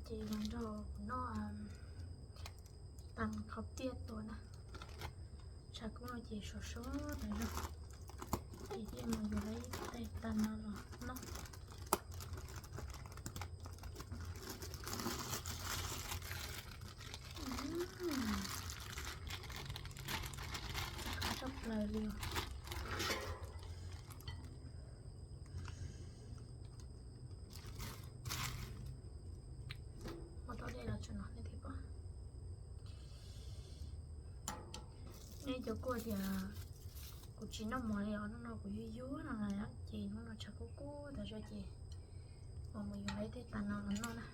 Ces los nrog kuv noj tas qhov piaj tua na. Tshav kub no ces sov sov tas zog, ces thiaj mus yuav ib tais tas no los noj. Qab tshaj plaws li os. Muab tau dej los tso no nej thiaj pom. Nej cov kuj tias kuv tsis noj mov li os, hnub no kuv yuag yuag no na, ces hnub no tshav kub kub tas zog ces mus mus yuav ib tais tas no los noj na.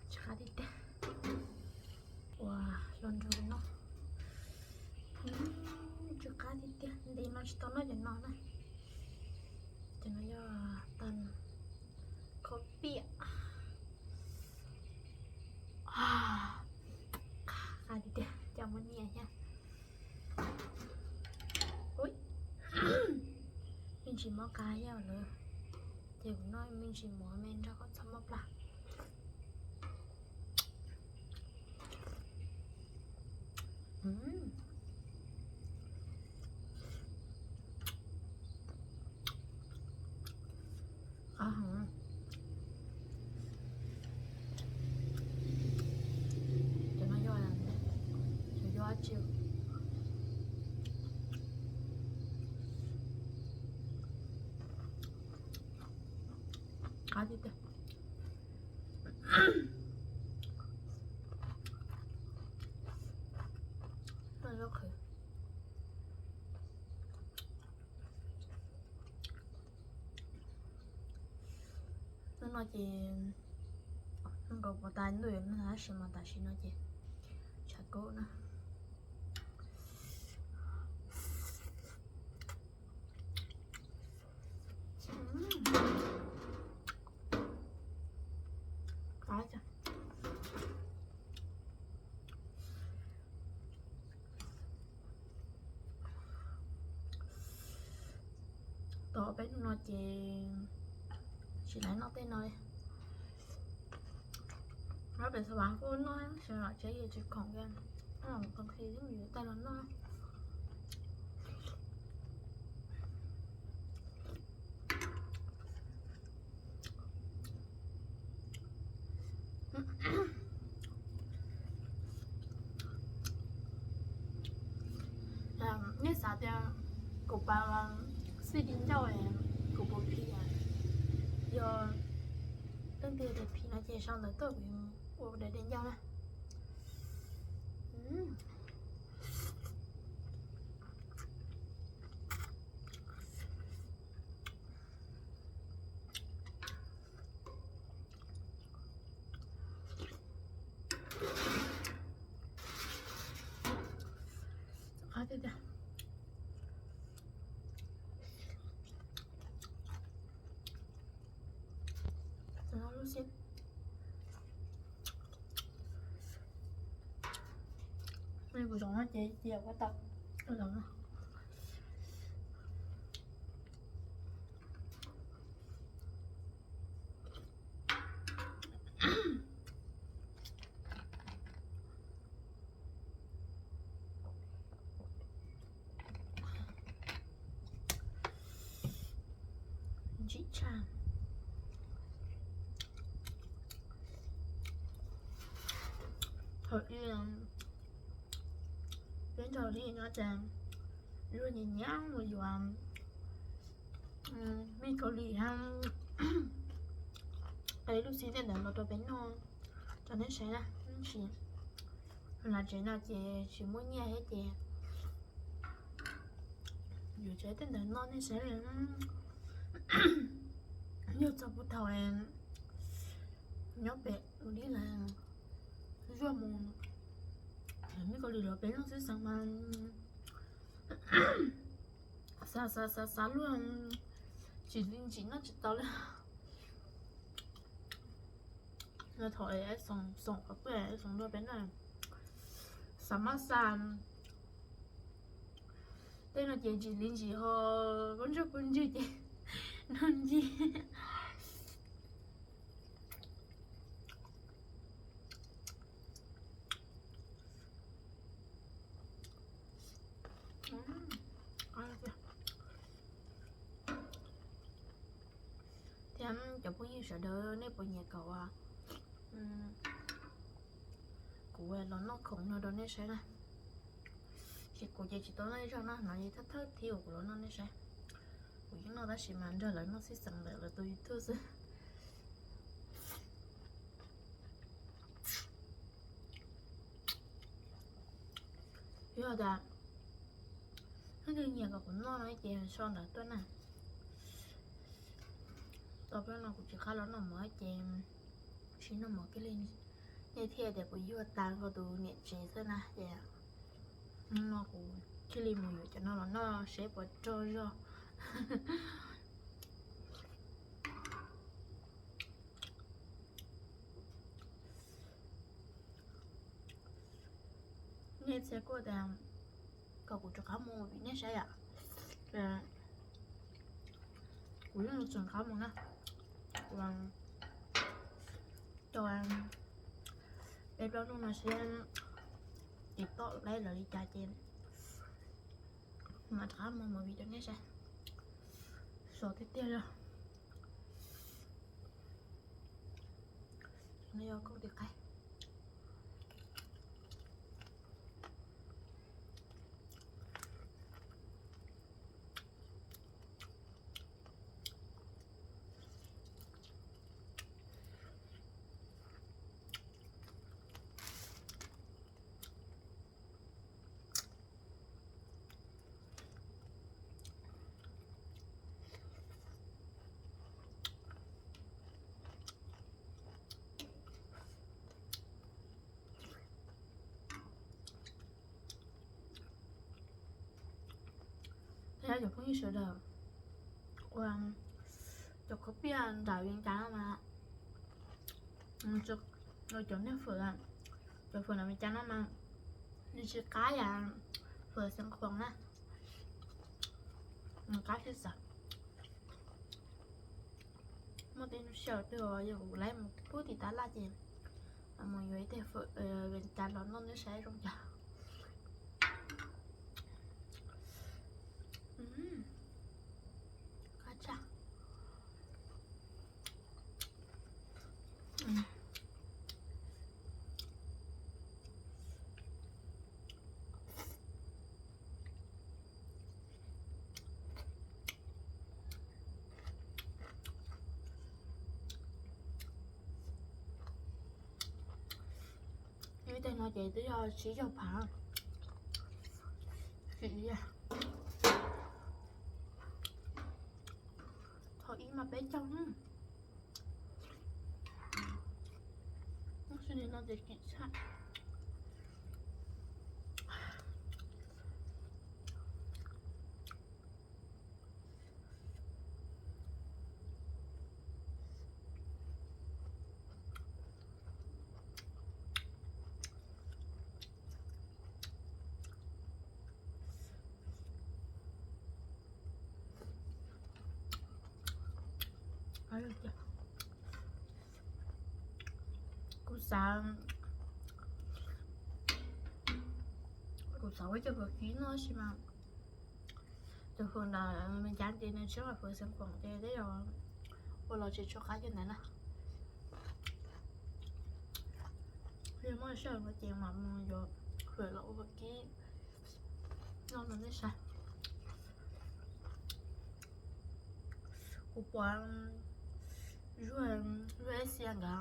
Tsw qab tiag tiag. Ua hlo nrog noj. Tsw qab tiag tiag, ntev no tsis tau noj cov no na. Cov no yog tas qhov piaj. Qab tiag tiag, cov muaj nyiaj thiab. Me ntsis mob qab yog lawm, ces kuv noj me ntsis mov me nrog koj txhob mob plab. Qab heev. Cov no yog, cov yog dab tsi? Qab tiag tiag. Noj zaub qhwv. Hnub no ces nkaus puas tas ntuj yuav nag tab sis mas tam sim no ces tshav kub na. Tos peb hnub no ces tsis laiv noj tej no li. Nyob pem xav vas kuj noj, xyov los tsev yus tsis khoom kiag, noj los mus kho khi xwb, mus yuav tej los noj. Nej xav tias kuv pas xij di ncauj, kuv puas phim, yog leej twg tias phim no ces sau ntawv tuaj kuv ua daim di ncauj na. Qab tiag tiag. Lub xib, kuv zaum no ces cia kuv tau zaum no. Ntsim tshaj. Thaum ub peb nrog li no ces luag nyiam nyiam mus yuav me kaus lim hab qe lub xib tej ntawd los rau peb noj rau nej saib na. Tab sis los tsev no ces tsis muaj nyiaj thiab ces yuav tsev tej ntawd noj nej saib li. Yog txog puag thaum nyob pem ua li lawm, zuaj mus me kaus lim los peb noj xwb xeev mas xav xav xav xav luag tsis li ntsis noj tsis tau li. Yog thaum xoom qhov peb xoom luag peb noj, xav mab xa tej no ces ntsim li ntsis ho, koj ntsoj puj ntswg ces noj ncig. Cov phooj ywg sawv daws, nej puas nyiam kom kuv los noj khoom no rau nej saib na? Ces kuv ces tsis tau noj ib zaug no, no yog thawj thawj thib uas kuv los noj nej saib. Kuv yeej noj tab sis mas nrog lawv noj xib xeem ntawm lawv tus YouTube xwb. Yog tas leej twg nyiam kom kuv noj no ces sau ntawv tuaj na. Tau plaub no kuv tsis qab los noj mov ces tsis noj mov kiag li. Nej thiaj tias kuv yuag tas nkaus tus niam tsev xwb na ces no kuv thiaj li mus yuav cov no los noj seb puas rog zog. Nej txhia kuj tias kom kuv rov qab mus vim nej saib yom. Kuv yeej tseem qab mus na. Kuv tau peb plaub hnub no seb TikTok laib lawv li cas ces mam rov qab mus movie rau nej saib. Sov tiag tiag li. No yog koom tis qaib. Thiab cov phooj ywg sawv daws, ua cov khaub piaj nram Vias Cas no mas, cov niag fawm, cov fawm nram Vias Cas no mas nws tsis qab yam fawm Xeev Khuam na, nws qab tshaj xav. Muaj tej hnub sij hawm twg yog kuv laib mus pub tim tab laj ces mus yuav ib teg fawm Vias Cas los noj neb saib zoo cas. Qab tshaj. Ib teg no ces twb yog tsib caug phav. Thaum ib mas peb caug. Tab sis nim no ces kim tshaj. Kuv xav, kuv xav ua cov fawm kib no tab sis mas cov fawm ntawm Vias Cas ces nws tsis yog fawm Xeev Khuam ces tej zaum ua los tsis tshua qab cov ntawd na. Yog muaj sij hawm no ces mam mus yuav fawm los ua fawm kib noj rau nej saib. Kuv pom zuag, zuag Asia nkawd,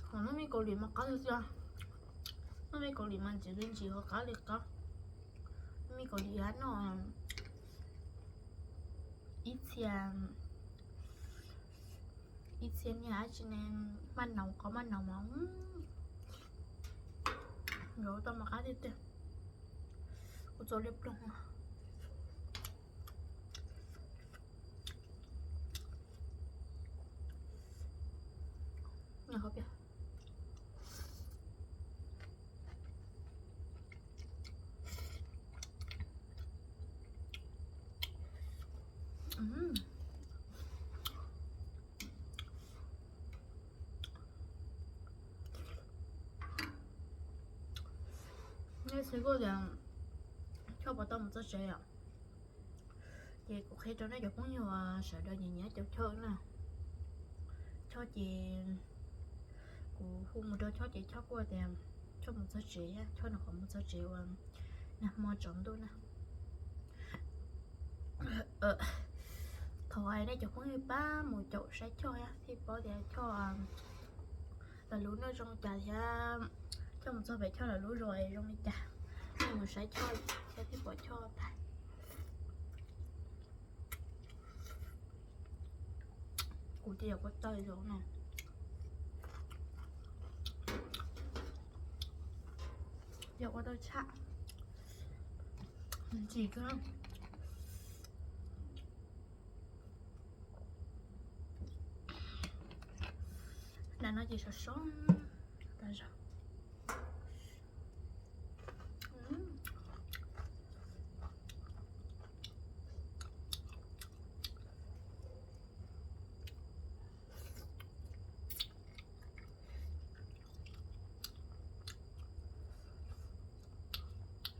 hos noj me Kaus Lim mas qab tiag tiag. Noj me Kaus Lim mas ntsim li ntsim, qab li qab. Noj me Kaus Lim noj ib txhia, ib txhia niag dab tsi ne, maj naus, qos maj naus mas nkawd ua tau mas qab tiag tiag. Kuv txaus liam ploog. Nej xav kuj tias choj puas tau mus txog tsev yom? Ces kuv qhia rau nej cov phooj ywg sawv daws nyiam nyiam cov choj na. Choj ces kuv hu mus rau Choj ces Choj kuj tias Choj mus txog tsev, Choj nws qhov mus txog tsev ua nag hmo tsaus ntuj na. Thov nej cov phooj ywg pab mus caum saib Choj thiaj paub tias Choj lawv lub neej zoo cas thiab Choj mus txog pem Choj lawv lub zos zoo li cas. Nej mus saib Choj thiab thiaj pom Choj tag. Kuv cia yog kuv tawg zoo no. Yog ua tau tshaj ntsim kawg. Nram no ces sov sov tas zog.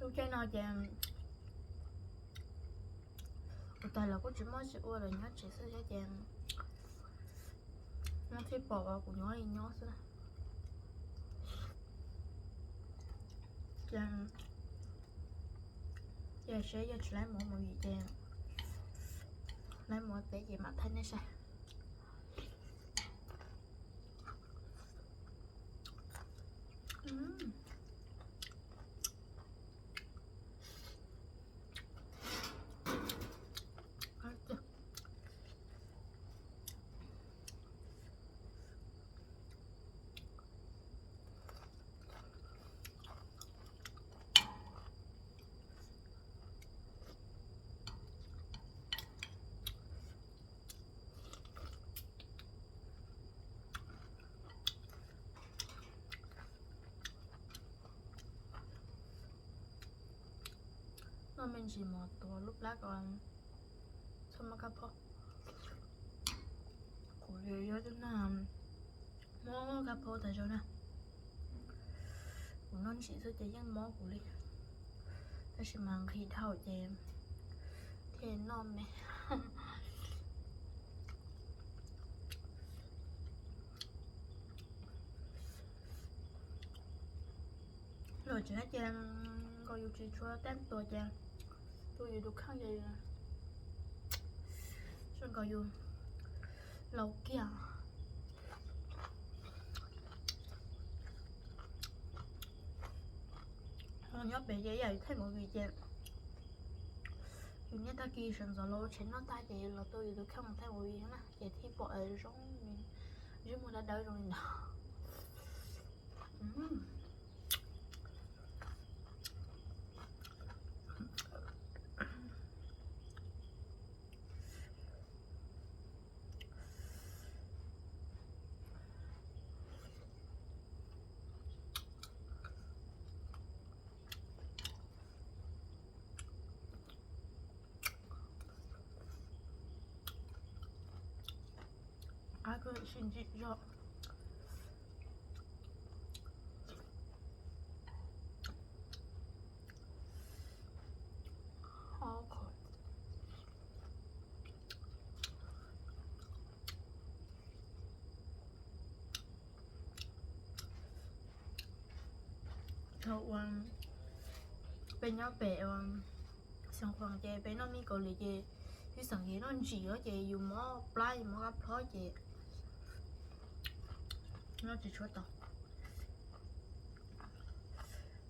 Lub caij no ces ua tas los kuj tsis muaj tsis ua lawm, nyob tsev xwb thiab ces nyob txhij pom uas kuv nyob li nyob xwb na. Ces seb yog tsis laib mus movie ces laib mus peb ces mam thaij nej saib. Noj me ntsis mov tuav lub plab kom txhob mob kab phob. Kuv yog ib tug neeg mob kab phob tas zog na. Kuv noj ntsim xwb ces yeej mob kuv li, tab sis mas nqhis dhau ces thiaj noj me. Lawm tsev ces nkaus yus tsis tshua teeb tua ces tu yus tus kheej ces zoo nkaus yus laus kiag. Nyob pem ces yam yus thaij movie ces yus niaj tag kis sawv ntxov los ua tshais noj tag ces los tu yus tus kheej mus thaij movie na ces thiaj pom zoo, ntsej muag dawb dawb zoo li ntawd. Qab kawg, sib ntsim zog. Thaum uas peb nyob pem Xeev Khuam ces peb noj mij Kaus Lim ces ib xeem ces noj ntsim os ces yus mob plab yus mob kab phob ces noj tsis tshua tau.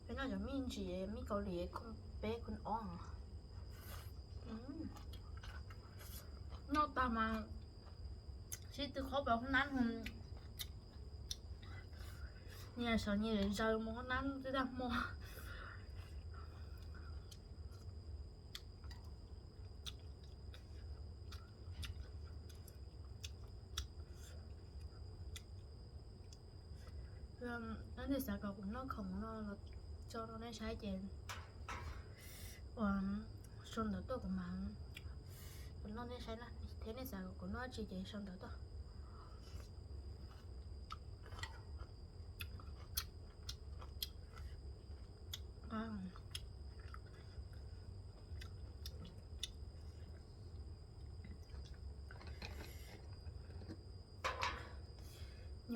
Peb noj cov mij ntsim mij Kaus Lim khoom peb khoom ob. Noj tag mas sib tw qhov pem hoob nab, nyias saum nyias zaws mus hoob nab twb tag hmo. Nej xav kom kuv noj khoom no los tso rau nej saib ces uas sau ntawv tuaj kuv mam, kuv noj nej saib na, thiab nej xav kom kuv noj dab tsi ces sau ntawv tuaj.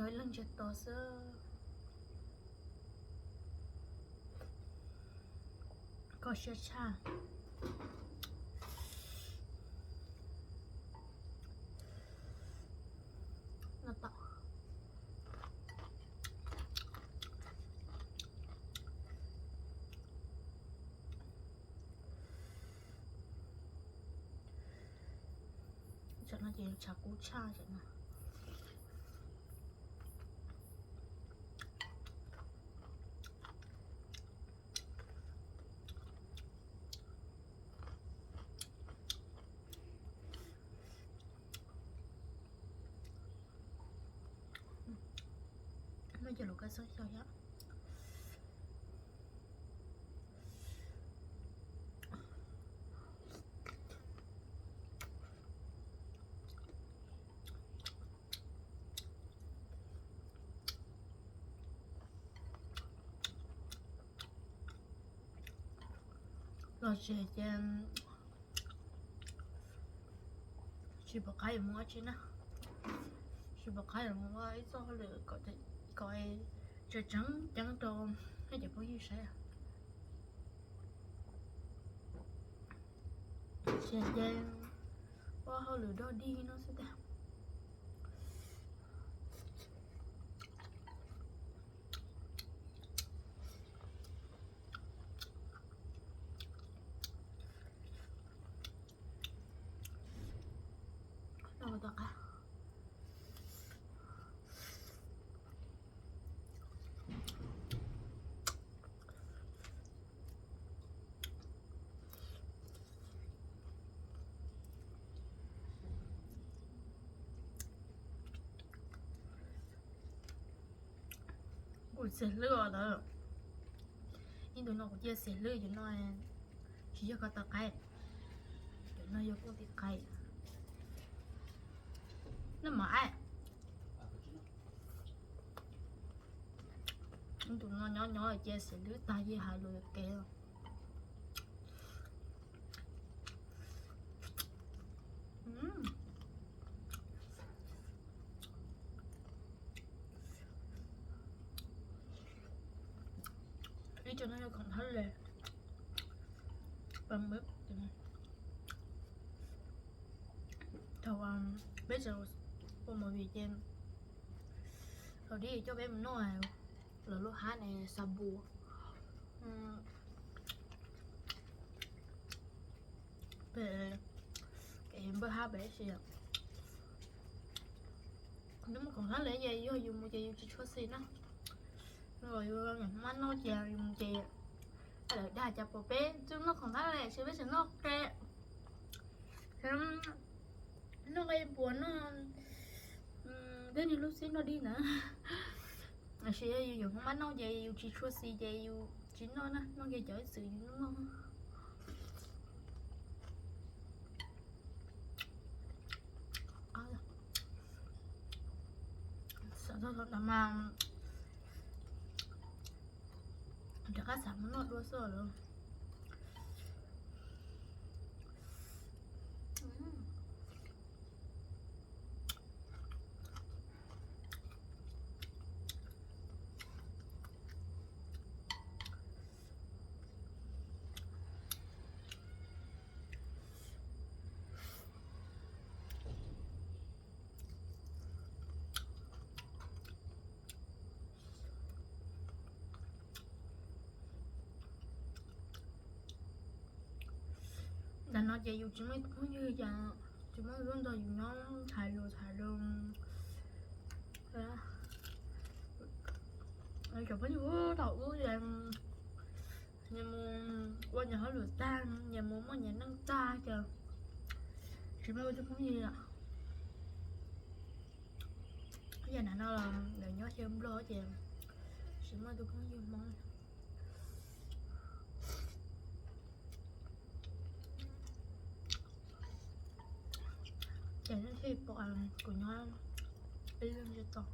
Ib leeg ntsia tos xwb. Kho siab tshaj. No tom. Tam no ces tshav kub tshaj tam no. No ces lub kab xab xyaw thiab. Los tsev ces tsis pom qab yuav mus ua tsi na, tsis pom qab yuav mus ua ib txoj hauj lwm kom tseem ceeb rau nej cov phooj ywg saib. Tsev ces ua hauj lwm dog dig no xwb tiag. Kuv xiam hlwb os ntawd. Ib ntus no kuv cia xiam hlwb, cov no tsis yog koj tau qaib, cov no yog kuj tim qaib. Noj mov ab. Ib ntus no nyob nyob cia xiam hlwb tag yeej hais lus yuav kev. Ib co no yog khoom thab le. Thaum peb tseem ua movie ces thaum dib coj peb mus noj lawv lub hab ne, Sabu. Peb npawg hab peb si, yus muaj khoom thab le ces yog yus mus ces yus tsis tshua xis na. Yus maj noj ces yus mus ces lawv dag cas puas peb txawj noj khoom thab le, peb tseem noj qe, noj qe puas noj, peb niag lub xib noj dib na. Tiam sis yog yus maj noj ces yus tsis tshua xis ces yus tsis noj na, noj kiag cov ib txwm yus noj. Xav txog thaum ntawd mas rov qab xav mus noj dua xwb lawm. Ntawm no ces yus tsis muaj ib tug phooj ywg, ces tsis muaj ib tug nrog yus nyob hais lus hais lus. Cov phooj ywg thaum ub ces nyias mus ua nyias hauj lwm tag, nyias mus muaj nyias neej tag ces tsis muaj ib tug phooj ywg lawm. Yam no lawv nyob xyaw nplog ces tsis muaj ib tug phooj ywg Hmoob. Ces nej thiaj pom kuv nyob ib leeg tsis tau.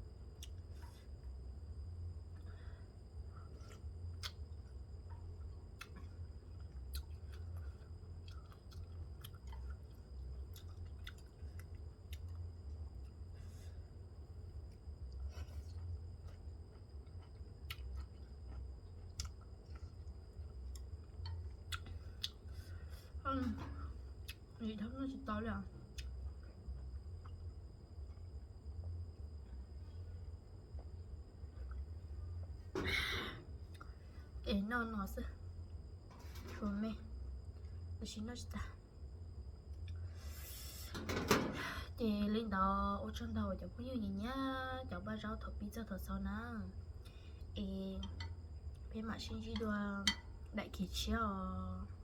Nim dhau noj tsis tau li os. Es noj no xwb, tshuav me, tab sis noj tsis tas. Ces li ntawd ua tsaug ntau cov phooj ywg nyiam nyiam cov paj zaub thaum pib txog thaum xaus na. Es peb mam sib ntsib dua daim kev tshiab os.